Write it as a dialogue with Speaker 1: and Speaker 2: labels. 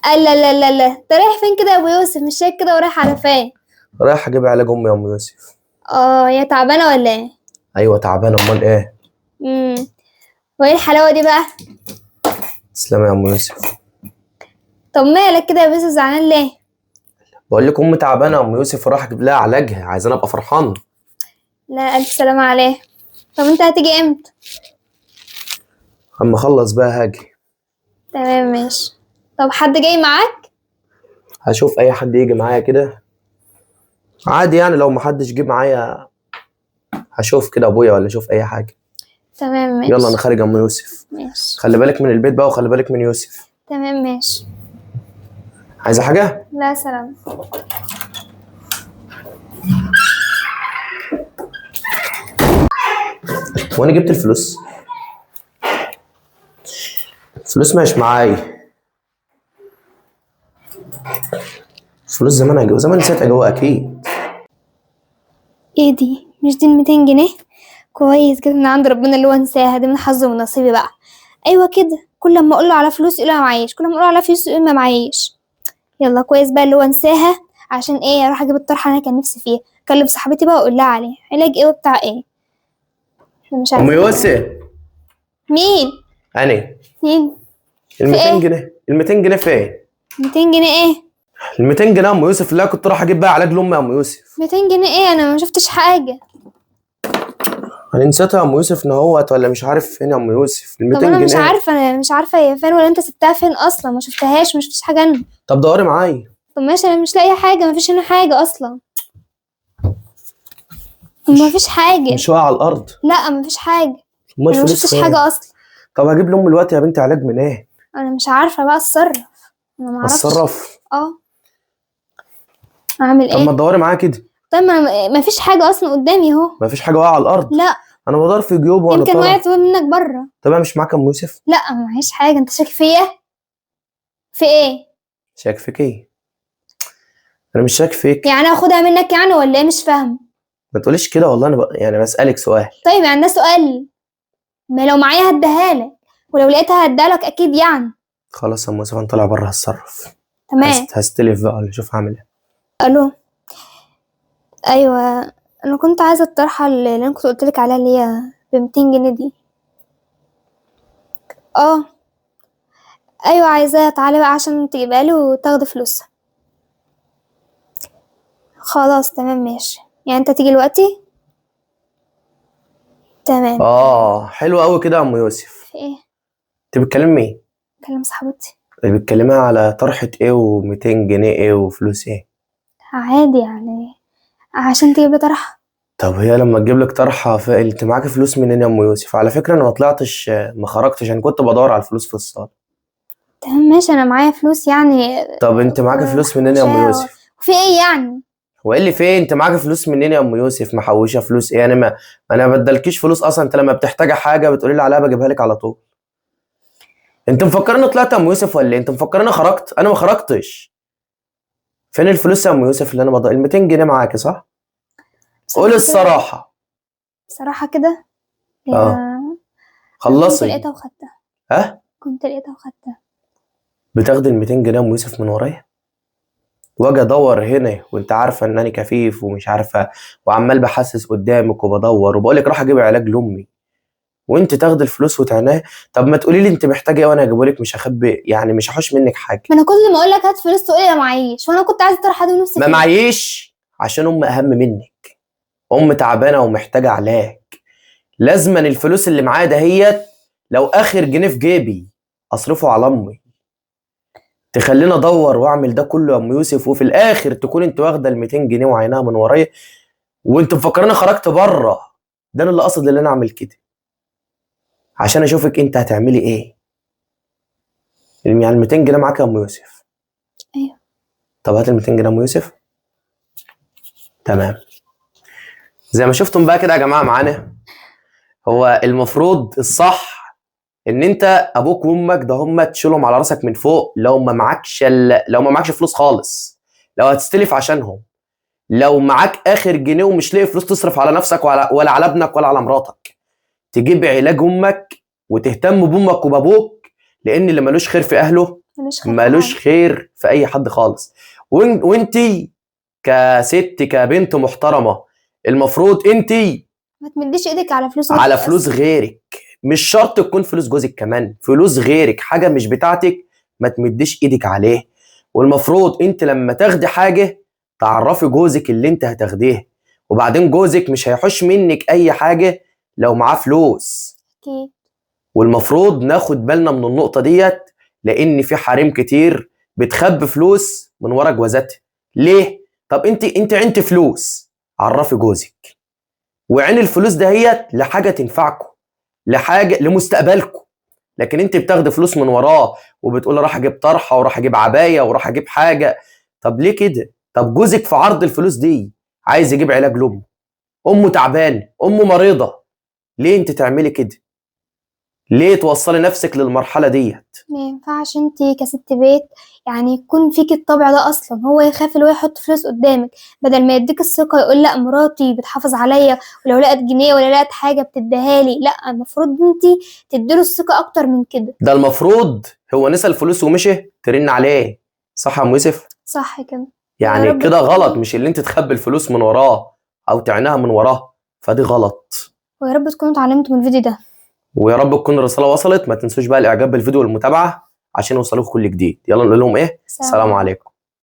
Speaker 1: لا لا لا لا، انت رايح فين كده يا ابو يوسف؟ مش شايف كده ورايح على فين؟
Speaker 2: رايح اجيب علاج امي يا ام يوسف.
Speaker 1: اه هي تعبانة ولا ايه؟
Speaker 2: ايوه تعبانة، امال ايه؟
Speaker 1: وايه الحلاوة دي بقى؟
Speaker 2: تسلمي يا ام يوسف.
Speaker 1: طب مالك كده يا ابو يوسف، زعلان ليه؟
Speaker 2: بقول لك امي تعبانة يا ام يوسف وراح اجيب لها علاجها، عايزاني ابقى فرحان؟
Speaker 1: لا الف سلامه عليه. طب انت هتيجي امتى؟
Speaker 2: اما اخلص بقى هاجي.
Speaker 1: تمام ماشي. طب حد جاي معاك؟
Speaker 2: هشوف اي حد يجي معايا كده عادي يعني، لو ما حدش جه معايا هشوف كده ابويا ولا اشوف اي حاجة.
Speaker 1: تمام ماشي.
Speaker 2: يلا انا خارج يا ام يوسف.
Speaker 1: ماشي.
Speaker 2: خلي بالك من البيت بقى وخلي بالك من يوسف.
Speaker 1: تمام ماشي.
Speaker 2: عايزه حاجة؟
Speaker 1: لا سلام.
Speaker 2: وانا جبت الفلوس؟ الفلوس مش معايا. فلوس زمان اجيبها، زمان نسيت اجيبها اكيد.
Speaker 1: ايه دي؟ مش دي 200 جنيه؟ كويس جدا من عند ربنا اللي هو انساها دي، من حظي ونصيبي بقى. ايوه كده، كل ما اقول له على فلوس يقول ما معيش، كل ما اقول له على فلوس يقول ما معيش. يلا كويس بقى اللي هو انساها، عشان ايه؟ اروح اجيب الطرحة اللي انا كان نفسي فيها، اكلم صاحبتي بقى واقول لها عليها علاج ايه وبتاع ايه. احنا مش عارفين.
Speaker 2: ام يوسف.
Speaker 1: مين؟
Speaker 2: انا.
Speaker 1: مين؟
Speaker 2: ال 200 جنيه، ال 200 جنيه فين؟
Speaker 1: 200 جنيه ايه؟
Speaker 2: ال 200 جنيه يا ام يوسف اللي انا كنت رايح اجيب بقى علاج لامي يا ام يوسف.
Speaker 1: 200 جنيه ايه؟ انا ما شفتش حاجة.
Speaker 2: انا نسيتها يا ام يوسف ان هوت ولا مش عارف فين يا ام يوسف. ال 200
Speaker 1: طب انا
Speaker 2: جنيه
Speaker 1: مش عارفه، انا مش عارفه هي فين ولا انت سبتها فين اصلا، ما شفتهاش، ما شفتش حاجة انا.
Speaker 2: طب دوري معايا.
Speaker 1: طب ماشي، انا مش لاقيه حاجة، ما فيش هنا حاجة اصلا، ما فيش حاجة.
Speaker 2: مش واقعه على الارض؟
Speaker 1: لا ما فيش حاجة.
Speaker 2: امال
Speaker 1: انا ما
Speaker 2: الفلوس
Speaker 1: شفتش
Speaker 2: فين؟
Speaker 1: حاجة اصلا.
Speaker 2: طب هجيب لام دلوقتي يا بنتي علاج من ايه؟
Speaker 1: انا مش عارفه بقى اتصرف، انا ما اعرفش
Speaker 2: اتصرف؟
Speaker 1: اه اعمل
Speaker 2: طب
Speaker 1: ايه؟
Speaker 2: ما تدوري معايا كده.
Speaker 1: طيب ما فيش حاجة اصلا قدامي اهو.
Speaker 2: ما فيش حاجة واقعه على الارض؟
Speaker 1: لا
Speaker 2: انا بدور في جيوب وانا
Speaker 1: يمكن
Speaker 2: طالع.
Speaker 1: وقعت منك بره.
Speaker 2: طب انا مش معاك يا ام يوسف؟
Speaker 1: لا ما معيش حاجة. انت شاك فيا؟ في ايه؟
Speaker 2: شاك فيك ايه؟ انا مش شاك فيك.
Speaker 1: يعني اخدها منك يعني ولا ايه؟ مش فاهم.
Speaker 2: ما تقوليش كده والله، انا يعني بسألك سؤال.
Speaker 1: طيب يعني ده سؤال، ما لو معايا هديها لك، ولو لقيتها هديها لك اكيد يعني.
Speaker 2: خلاص يا ام يوسف انا طالع بره هتصرف.
Speaker 1: تمام.
Speaker 2: هستلف بقى ولا اشوف هعمل ايه.
Speaker 1: الو. ايوه انا كنت عايزه الطرحة اللي انا كنت قلت لك عليها اللي هي ب 200 جنيه دي. اه ايوه عايزاها، تعالي بقى عشان تجيبها لي وتاخدي فلوسها. خلاص تمام ماشي. يعني انت تيجي دلوقتي؟ تمام.
Speaker 2: اه حلو قوي كده يا ام يوسف.
Speaker 1: في ايه؟
Speaker 2: انت بتكلمي مين؟
Speaker 1: بكلم صاحبتي.
Speaker 2: اللي بتكلمها على طرحة ايه و200 جنيه ايه وفلوس ايه؟
Speaker 1: عادي يعني عشان تجيب لي طرحة.
Speaker 2: طب هي لما تجيب لك طرحة انت معاكي فلوس منين يا ام يوسف؟ على فكرة انا ما طلعتش، ما خرجتش، انا كنت بدور على الفلوس في الصالة.
Speaker 1: تمام ماشي انا معايا فلوس يعني.
Speaker 2: طب انت معاكي فلوس منين يا ام يوسف؟
Speaker 1: في ايه يعني؟
Speaker 2: هو ايه اللي فين؟ انت معاكي فلوس منين يا ام يوسف؟ محوشه فلوس ايه؟ انا ما بدلكيش فلوس اصلا، انت لما بتحتاجي حاجة بتقولي لي عليها بجيبها لك على طول. انت مفكرني طلعت يا ام يوسف ولا ايه؟ انت مفكرني خرجت؟ انا ما خرجتش. فين الفلوس يا ام يوسف اللي انا بضيع؟ ال 200 جنيه معاكي صح؟ قولي الصراحة.
Speaker 1: بصراحة كده؟
Speaker 2: اه خلصي.
Speaker 1: كنت لقيتها وخدتها.
Speaker 2: ها؟
Speaker 1: كنت لقيتها وخدتها.
Speaker 2: بتاخدي ال 200 جنيه يا ام يوسف من ورايا؟ واجي ادور هنا وانت عارفه ان انا كفيف ومش عارفه وعمال بحسس قدامك وبدور وبقول لك راح اجيب علاج لامي وانت تاخدي الفلوس وتعناها. طب ما تقولي لي انت محتاجه ايه وانا هجيبه لك، مش هخبي يعني، مش هحوش منك حاجة.
Speaker 1: ما انا كل ما اقول لك هات فلوس تقولي ما معيش، وانا كنت عايزه الطرحة دي ونفسي
Speaker 2: ما معيش عشان ام اهم منك، ام تعبانة ومحتاجة علاج، لازما الفلوس اللي معايا دهيت لو اخر جنيه في جيبي اصرفه على امي. تخليني ادور واعمل ده كله يا ام يوسف وفي الاخر تكون انت واخده ال 200 جنيه وعيناها من ورايا وانت مفكراني خرجت بره. ده انا اللي قصد اللي انا اعمل كده عشان اشوفك انت هتعملي ايه. يعني ال 200 جنيه معاك يا ام يوسف؟
Speaker 1: ايوه.
Speaker 2: طب هات ال 200 جنيه يا ام يوسف. تمام. زي ما شفتم بقى كده يا جماعة معانا، هو المفروض الصح ان انت ابوك وامك ده هم تشيلهم على راسك من فوق، لو ما معكش لو ما معكش فلوس خالص، لو هتستلف عشانهم، لو معاك اخر جنيه ومش لاقي فلوس تصرف على نفسك ولا على ابنك ولا على مراتك، تجيب علاج امك وتهتم بامك وبابوك، لان اللي ملوش خير في اهله
Speaker 1: ملوش خير في
Speaker 2: مالوش
Speaker 1: حد.
Speaker 2: خير في اي حد خالص. وانتي كست كبنت محترمه المفروض انتي
Speaker 1: ما تمديش ايدك على فلوس غيرك
Speaker 2: على
Speaker 1: أصلاً.
Speaker 2: فلوس غيرك، مش شرط تكون فلوس جوزك، كمان فلوس غيرك، حاجة مش بتاعتك ما تمديش ايدك عليه. والمفروض انت لما تاخدي حاجة تعرفي جوزك اللي انت هتاخديه، وبعدين جوزك مش هيحوش منك اي حاجة لو معاه فلوس.
Speaker 1: اكيد.
Speaker 2: والمفروض ناخد بالنا من النقطة ديت، لان في حريم كتير بتخبي فلوس من ورا جوازاتها. ليه؟ طب انت عينت فلوس، عرفي جوزك، وعين الفلوس دهيت لحاجة تنفعكم، لحاجة لمستقبلكم. لكن انت بتاخدي فلوس من وراه وبتقولي راح اجيب طرحه وراح اجيب عباية وراح اجيب حاجة، طب ليه كده؟ طب جوزك في عرض الفلوس دي عايز يجيب علاج لامه، امه تعبانة، امه مريضه، ليه انت تعملي كده؟ ليه توصلي نفسك للمرحلة ديت؟
Speaker 1: ما ينفعش انت كست بيت يعني يكون فيك الطبع ده اصلا، هو يخاف اللي هو يحط فلوس قدامك، بدل ما يديك الثقة يقول لا مراتي بتحافظ عليا، ولو لقت جنيه ولا لقت حاجة بتديها لي. لا، المفروض انت تديله الثقة اكتر من كده.
Speaker 2: ده المفروض هو نسى الفلوس ومشي ترن عليه، صح يا ام يوسف؟
Speaker 1: صح كده.
Speaker 2: يعني
Speaker 1: يا رب
Speaker 2: كده غلط،
Speaker 1: تكوني-
Speaker 2: مش اللي انت تخبي الفلوس من وراه او تعناها من وراه، فدي غلط.
Speaker 1: ويا رب تكونوا اتعلمتوا من الفيديو ده،
Speaker 2: ويا رب تكون الرسالة وصلت. ما تنسوش بقى الاعجاب بالفيديو والمتابعة عشان يوصلوكم كل جديد. يلا نقول لهم ايه؟
Speaker 1: سلام
Speaker 2: سلام عليكم.